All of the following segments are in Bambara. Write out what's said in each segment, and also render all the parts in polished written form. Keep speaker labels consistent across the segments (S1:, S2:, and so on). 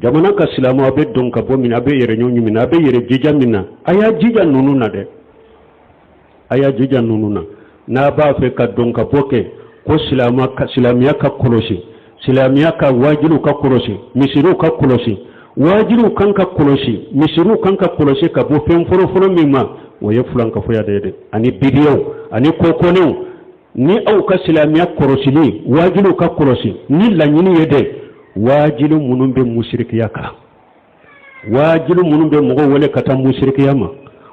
S1: Jamana ka silamɛw, a bɛ don ka bɔ min, a bɛ yɛrɛ ɲɔgɔn min, a bɛ yɛrɛ jija min na, a y'a jija ninnu na dɛ, a y'a jija ninnu na. N'a b'a fɛ ka don ka bɔ kɛ ko silamɛya ka kɔlɔsi, silamɛya ka wajiluw ka kɔlɔsi, misiriw ka kɔlɔsi, wajiluw kan ka kɔlɔsi, misiriw kan ka kɔlɔsi ka bɔ fɛn fɔlɔfɔlɔ min ma, o ye filankafoya de ye dɛ, ani bidiyaw ani kokɔnɛw. Ni aw ka silamɛya kɔlɔsili, wajiluw ka kɔlɔsi ni laɲini ye dɛ, wajilu minnu bɛ musirikiya kan, wajilu minnu bɛ mɔgɔw wele ka taa musirikiya ma,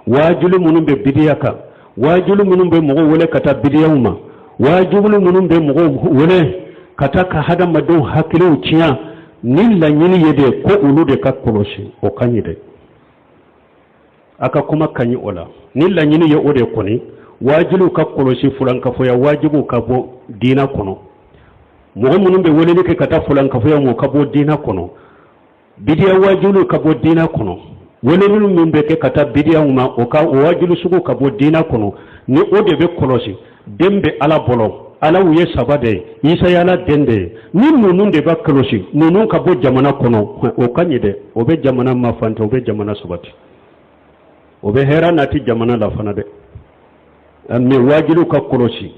S1: wajilu minnu bɛ bidiya kan, wajilu minnu bɛ mɔgɔw wele ka taa bidiyaw ma, wajilu minnu bɛ mɔgɔw wele ka taa ka hadamadenw hakiliw tiɲɛ, ni laɲini ye de ko olu de ka kɔlɔsi, o ka ɲi dɛ. A ka kuma ka ɲi o la. Ni laɲini ye o de kɔni, wajiluw ka kɔlɔsi, fulankafoya wajibuw ka bɔ diina kɔnɔ, mɔgɔ minnu bɛ weleli kɛ ka taa fulankafoya ma, o ka bɔ diina kɔnɔ, bidiya wajiluw ka bɔ diina kɔnɔ, weleli min bɛ kɛ ka taa bidiyaw ma, o ka o wajilu sugu ka bɔ diina kɔnɔ, ni o de bɛ kɔlɔsi. Den bɛ Ala bolo, alaw ye saba de ye, Isa ye Ala den de ye, ni ninnu de bɛ kɔlɔsi, ninnu ka bɔ jamana kɔnɔ, o ka ɲi dɛ. O bɛ jamana mafante, o bɛ jamana sabati, o bɛ hɛrɛ nati jamana la fana dɛ. Mais wajiluw ka kɔlɔsi,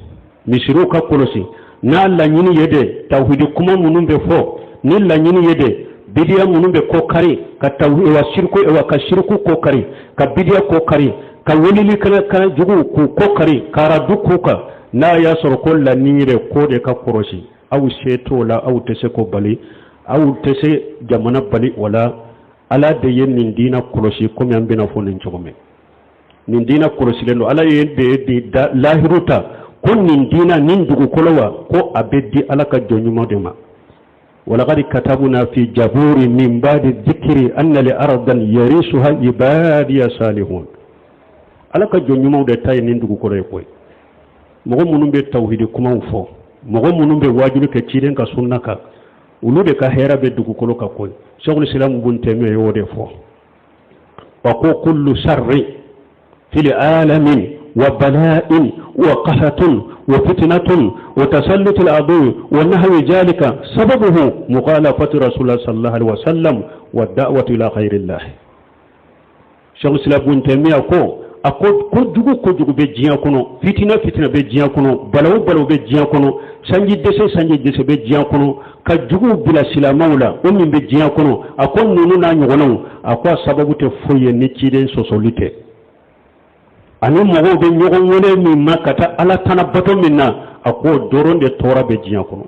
S1: misiriw ka kɔlɔsi, n'a laɲini ye de tawhidi kuma minnu bɛ fɔ, ni laɲini ye de bidiya minnu bɛ kɔ kari ka wa siriku wa ka siriku kɔ kari, ka bidiya kɔ kari, ka weleli kana jugu k'u kɔ kari, ka aradu k'u kan, n'a y'a sɔrɔ ko laɲini de ko de ka kɔlɔsi, aw se t'o la, aw tɛ se k'o bali, aw tɛ se jamana bali o la. Ala de ye nin diina kɔlɔsi, komi an bɛna fɔ nin cogo min, nin diina kɔlɔsilen don. Ala ye de lahiru ta ko nin diina, nin dugukolo wa, ko a bɛ di Ala ka jɔn ɲuman de ma. Walakadi katabuna fi jaburi min ba'di dhikri anna li ardan yarisuha ibadiya salihun. Ala ka jɔn ɲumanw de ta ye nin dugukolo ye koyi. Mɔgɔ minnu bɛ tawhidi kumaw fɔ, mɔgɔ minnu bɛ wajuli kɛ ciden ka sunna kan, olu de ka hɛrɛ bɛ dugukolo kan koyi. Sɛkul Islam Bun Taymiya y'o de fɔ. Wa ko kullu sharri fil alamin wa bala'in wa qahatun wa fitnatun wa tasallut al adu wa nahwi zalika sababuhu mukhalafatu rasulullah sallallahu alaihi wasallam wa da'watu ila ghayrillah. Sɛkul Islam Bun Taymiya ko, a ko kojugu kojugu bɛ diɲɛ kɔnɔ, fitina fitina bɛ diɲɛ kɔnɔ, balawu balawu bɛ diɲɛ kɔnɔ, sanji dɛsɛ sanji dɛsɛ bɛ diɲɛ kɔnɔ, ka juguw bila silamɛw la, o min bɛ diɲɛ kɔnɔ, a ko ninnu n'a ɲɔgɔnnaw, a ko a sababu tɛ foyi ye ni ciden sɔsɔli tɛ, ani mɔgɔw bɛ ɲɔgɔn wele min ma ka taa Ala tana bato min na, a k'o dɔrɔn de tɔɔrɔ bɛ diɲɛ kɔnɔ.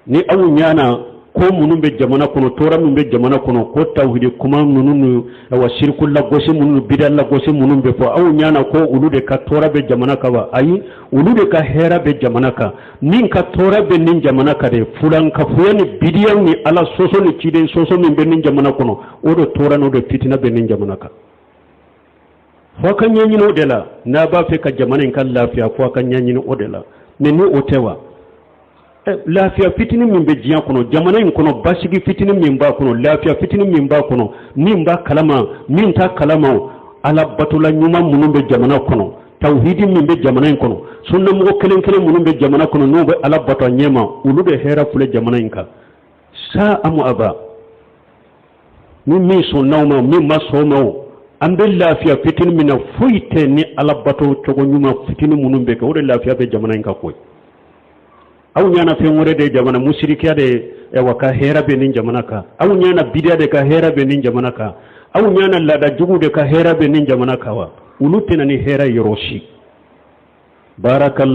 S1: Ni aw ɲana ko minnu bɛ jamana kɔnɔ, tɔɔrɔ min bɛ jamana kɔnɔ, ko tawhidi kuma ninnu ni awa siriku lagosi minnu, bida lagosi minnu bɛ fɔ, aw ɲana ko olu de ka tɔɔrɔ bɛ jamana kan wa? Ayi, olu de ka hɛrɛ bɛ jamana kan. Min ka tɔɔrɔ bɛ nin jamana kan de, fulankafoya ni bidiya ni Ala sɔsɔ ni ciden sɔsɔ min bɛ nin jamana kɔnɔ, o de tɔɔrɔ n'o de fitina bɛ nin jamana kan. Fo ka ɲɛɲini o de la. N'a b'a fɛ ka jamana in ka lafiya, fo ka ɲɛɲini o de la. Mais ni o tɛ wa, lafiya fitinin min bɛ diɲɛ kɔnɔ, jamana in kɔnɔ, basigi fitinin min b'a kɔnɔ, lafiya fitinin min b'a kɔnɔ, min b'a kalama, min t'a kalama, Ala batola ɲuman minnu bɛ jamana kɔnɔ, tawhidi min bɛ jamana in kɔnɔ, sunnamɔgɔ kelen kelen minnu bɛ jamana kɔnɔ, n'u bɛ Ala bato a ɲɛma, olu de hɛrɛ filɛ jamana in kan. Sa amu aba ni min sɔnna o ma, min ma sɔn o ma, o an bɛ lafiya fitinin min na, foyi tɛ ni Ala bato cogo ɲuman fitinin minnu bɛ kɛ, o de lafiya bɛ jamana in kan koyi. Aw ɲana fɛn wɛrɛ de jamana musirikiya de wa ka hɛrɛ bɛ nin jamana kan? Aw ɲana bidiya de ka hɛrɛ bɛ nin jamana kan? Aw ɲana laada jugu de ka hɛrɛ bɛ nin jamana kan wa? Olu tɛna ni hɛrɛ yɔrɔ si. Barakallah.